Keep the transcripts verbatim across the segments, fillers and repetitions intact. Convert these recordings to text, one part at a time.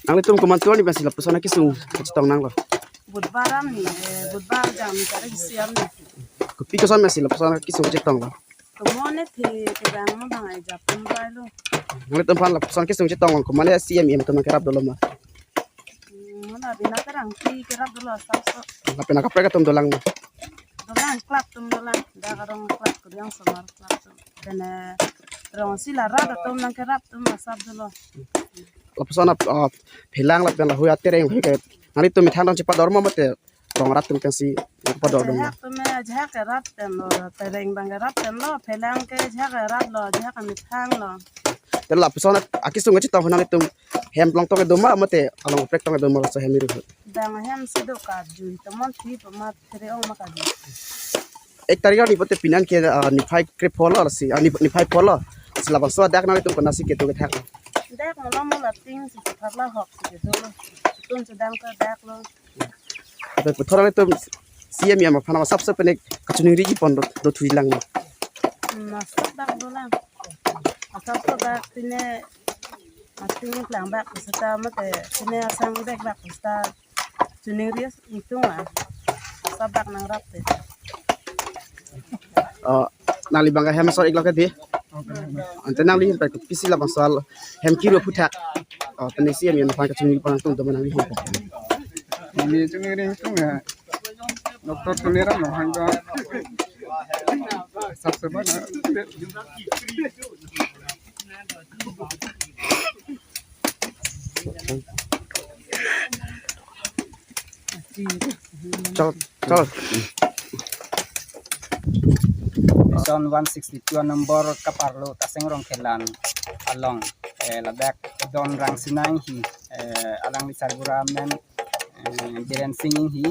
Nanglitum komantu arni pensi lapuson akesung kachetong nanglo? Budbar arni, eh, Budbar jangmi tarik isi arni. Kopi koson pensi lapuson akesung kachetonglo? Tomon ne the kevang ma bang ai jap tum bai lo. Nanglitum aphan lapuson akesung chetong, komat le C M M atum nangkerap dolo ma? Hmm, mona Rina Terangpi kerap dolo asapso. Lapen akaprek atum dolang ma? Dolang, club atum dolang. Dak arong club, Kuriangsomar club atum. Then, eh, rong si la rat atum nangkerap atum asap dolo. Lapuson ap, ah, phelang lapen lahui atereng lahui ke nanglitum methang dong chepador ma mate rong arat atum pensi pador dong ma? Ajahak atum, eh, ajahak kerat pen lo, tereng abang kerat pen lo, phelang ke ajahak kerat lo, ajahak kemethang lo. Te lapuson akesung kachetong nanglitum hem along tong kedo ma mate along kaprek tong kedo ma laso hem iri ahut? Bang hem si do kajui, tomon thi pamat three ong ma kajui. Ek tarik arni pote pinan ke, ah, niphai krepho lo si, ah, nip-, niphai pho lo. Si labangso adak nanglitum konatsi kedo kethak? Dak malom mo lating si pharla hok si kedo lo. Tun sedang ke dak lo. Ape puthot nanglitum C M M aphan asapso pene kachiningri kepon do, do thuji lang ma? Hmm, asap dak dolang. Asapso dak pine ating lang bak seta mate pine asang bek bak seta chiningri ingtung a. Asap dak nangrap te. Oh, nangli abang hem asor-ik lo ke dei? Ante nangli hem pai kopisi labangso ahem kiri aphuthak? Oh, pene C M M aphan kachiningri pon nangtum do ma nangli hem pai? Neli chiningri ingtung a, Doctor Tuliram Ronghang do. Sabse bana. Chal, chal. Section one sixty-two number kaparlo Taseng Rongkhelan along, eh, ladak Don Rangsinang hi, eh, alangli sarbura amen, eh, Biren Singh hi,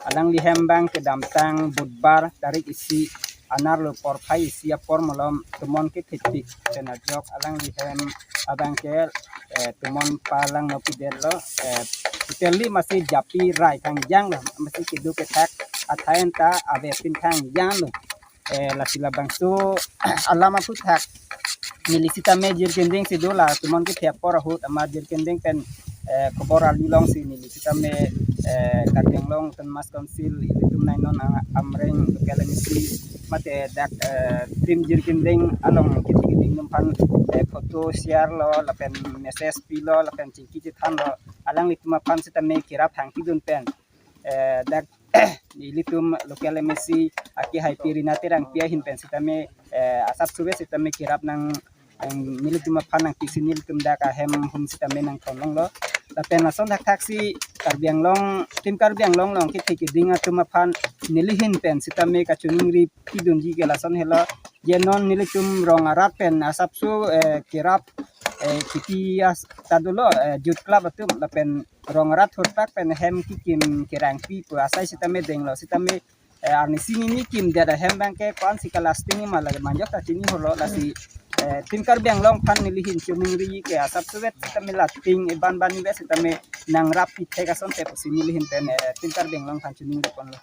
alangli hem abang kedamtang Budbar tarik isi anerlo porphai isi apor malom tomon kethepik pen ajok alangli hem abang ke, eh, tomon palangno pidetlo, eh, totally masi japi rai kangjang lo, masi kedo kethak athai anta ave pin kangjang lo. Eh, lasi labangso alam aphuthak neli sitame jirkinding si do la tomon kethe apor ahut amat jirkinding pen, eh, khobor arjulongsi neli sitame, eh, Karbi Anglong Autonomous Council ilitum nai non ang Amreng local M A C mate dak, eh, tim jirkinding along kithi kiding atum aphan, eh, photo share lo lapen message pilo lapen chingki chethanlo, alanglitum aphan sitame kerap thang kidun pen, eh, dak ilitum local M A C akehaipi Rina Terangpi ahin pen sitame, eh, asapso ave sitame kerap nang, eh, nelitum aphan nangpisi nelitum dak ahem hum sitame nangthon longlo. Lapen lason thakthaksi Karbi Anglong, tim Karbi Anglong along kithi kiding atum aphan neli ahin pen sitame kachiningri pidunji ke lason helo. Je non nelitum rong arat pen asapso, eh, kerap, eh, kipi as ta dolo, eh, youth club atum lapen rong arat ahut pak pen hem kekim kerangpi pu asai sitame denglo sitame, eh, arnisi hini kimdet ahem abang ke ko-ansi kalasting ma lake manjok ta chini holo lasi, eh, tim Karbi Anglong aphan neli ahin chiningri ke asapso ave sitame lating eban ban ave sitame nangrap pithek asonte pusi neli ahin pen, eh, tim Karbi Anglong aphan chiningri ponlo.